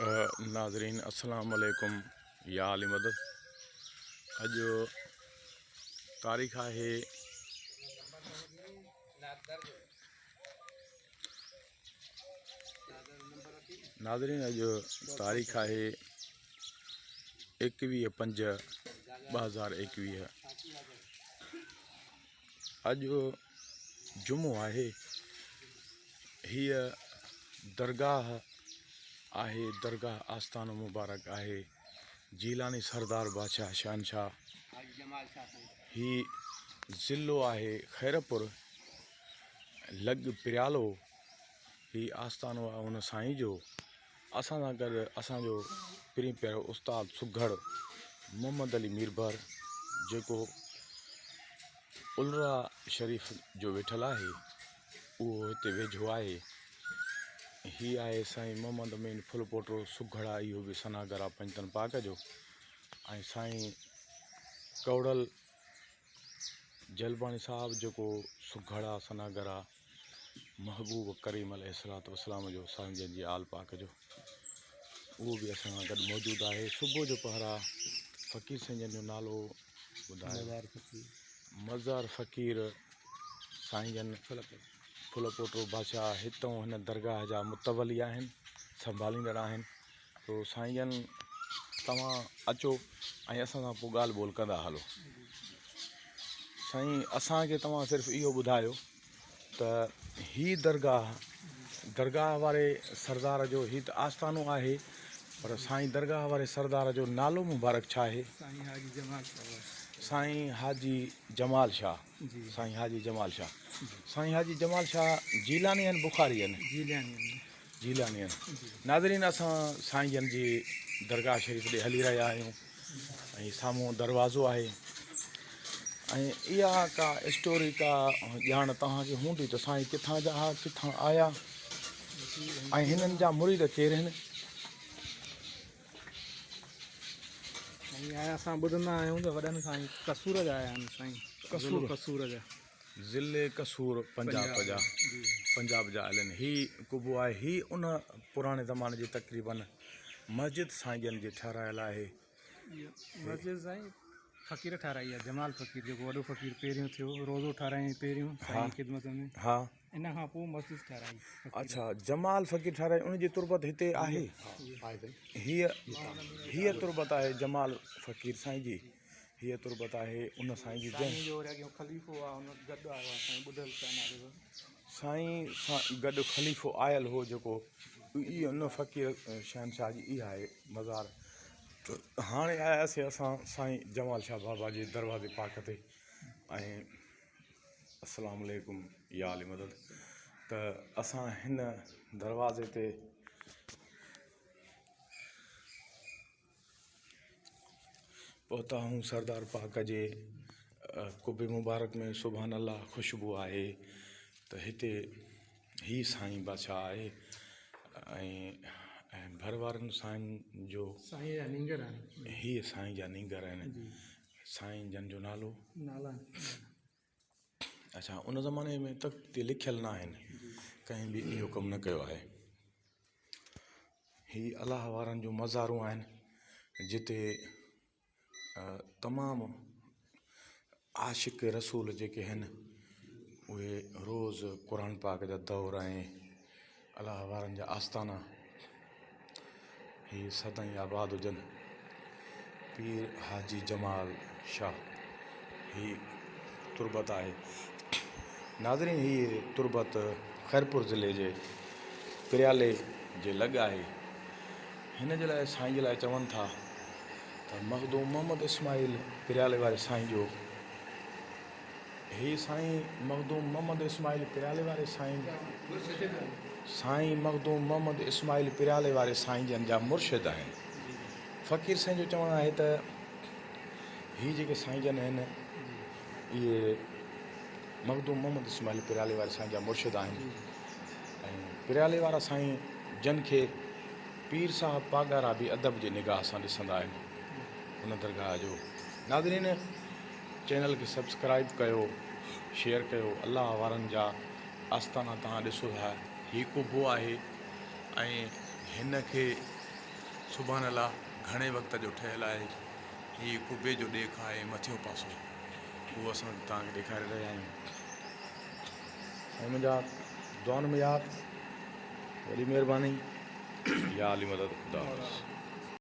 ناظرين السلام عليڪم يا علي مدد اڄ تاريخ آهي ناظرين اڄ تاريخ آهي ايڪويهه پنج 2021 اڄ جمعو آهي. هيء درگاهه آهي، درگاهه آستانو مبارڪ آهي، جيلاني سردار بادشاهه شهنشاهه. هي ضلعو آهي خيرپور لڳ پريالو. هي آستانو آهي ان سائين جو. اسان سان گڏ اسان جو پرين پيارو استاد سگهڙ محمد علي ميربحر جيڪو الرا شريف جو ويٺل آهي اهو هتي ويجهو آهي. هي آهي سائين محمد امين ڦلپوٽو سگهڙ آهي اهو به ثناگر آهي پنجتن پاڪ جو ۽ سائين ڪوڙل جلباڻي صاحب جيڪو سگهڙ آ ثناگر آ محبوب ڪريم عليه الصلوة والسلام جو سائين جن جي آل پاڪ جو اهو به اسان سان گڏ موجود آهي. صبح جو پهر آ فقير سائين جن جو نالو ٻڌايو. مزار فقير. مزار فقير سائين جن ڦلپوٽو بادشاهه هتئون هن درگاهه جا متولي آهن سنڀاليندڙ آهن. تو سائين جن توهان اچو ۽ اسان سان پوء ڳالهه ٻولهه ڪندا هلو. سائين اسان کي توهان صرف اهو ٻڌايو ته هي درگاهه درگاهه واري سردار جو هي ته آستانو آهي پر سائين درگاهه واري سردار جو نالو مبارڪ ڇا آهي؟ سائين حاجي جمال شاهه. سائين حاجي جمال شاهه. سائين حاجي جمال شاهه. سائين حاجي جمال شاهه جيلاني آهن بخاري آهن؟ جيلاني آهن. جيلاني آهن. ناظرين اسان سائين جن جي درگاهه شريف ڏي هلي رهيا آهيون ۽ سامهون دروازو آهي ۽ اها ڪا اسٽوري ڪا ڄاڻ توهان کي هوندي ته سائين ڪٿان جا ها ڪٿان آيا ۽ هنن جا مريد ڪير آهن. سائين آيا اسان ٻڌندا آهيون ته وڏن کان قصور جا آيا آهن سائين قصور قصور جا ضلعي قصور پنجاب جا پنجاب جا آيل آهن. هي قبو آهي. هي ان پراڻي زماني جي تقريبن مسجد سائين جن جي ٺهرايل آهي. مسجد سائين فقير ٺهرائي آهي جمال فقير جيڪو وڏو فقير پهريون ٿيو روزو ٺهرايائين پهريون سائين جي خدمت ۾ ها ان کان پوء مسجد ٺهرائي. اڇا جمال فقير ٺهرائي ان جي تربت هتي آهي. هيء هيء تربت آهي جمال فقير سائين جي. هيء تربت آهي ان سائين جي جنهن. سائين جو وري اڳيون خليفو آ ان گڏ آيو آ سائين ٻڍل شاهه نالي جو. سائين سان گڏ خليفو آيل هو جيڪو اي ان فقير شهنشاهه جي اها آهي مزار. هاڻي آياسين اسان سائين جمال شاهه بابا جي دروازي پاڪ تي ۽ السلام عليڪم يا علي مدد ته اسان هن دروازي تي پهتا آهيون سردار پاڪ جي قبي مبارڪ ۾ سبحان الله خوشبو آهي ته هتي هي سائين بادشاهه آهي ۽ ڀر وارن سائين جو سائين جا نينگر آهن هي سائين جا نينگر آهن سائين جن جو نالو نالا اڇا ان زماني ۾ تختي لکيل نه آهن ڪنهن به اهو ڪم نه ڪيو آهي هي الله وارن جون مزارون آهن جتي تمام عاشق رسول جيڪي آهن اهي روز قرآن پاڪ جا دور ۽ الله وارن جا آستانا هي سدائين آباد هجن. پير حاجي جمال شاهه هي تربت آهي. ناظرين هي تربت خيرپور ضلعي جي پريالي جي لڳ آهي. هن جي لاء سائين جي لاء چون ٿا ته مخدوم محمد اسماعيل پريالي واري سائين جو هي سائين مخدوم محمد اسماعيل پريالي واري سائين سائين مخدوم محمد اسماعيل پريالي واري سائين جن جا مرشد آهن. فقير سائين جو چوڻ آهي ته هي جيڪي سائين جن آهن اهي مخدوم محمد اسماعيل پريالي واري سائين جا مرشد آهن ۽ پريالي وارا سائين جن کي پير صاحب پاڳارا به ادب جي نگاهه سان ڏسندا آهن ان درگاهه جو ناظرين چينل کي سبسڪرائب ڪيو شيئر ڪيو الله وارن جا آستانا توهان ڏسو ٿا هي قبو آهي ۽ هن کي. سبحان الله گهڻي وقت جو ٺهيل آهي. هي قبي جو ڏيک آهي مٿيون پاسو اهو اسان توهان کي ڏيکاري رهيا آهيون. سائين منهنجا دعائن ۾ ياد وڏي مهرباني يا علي مدد خدا حافظ.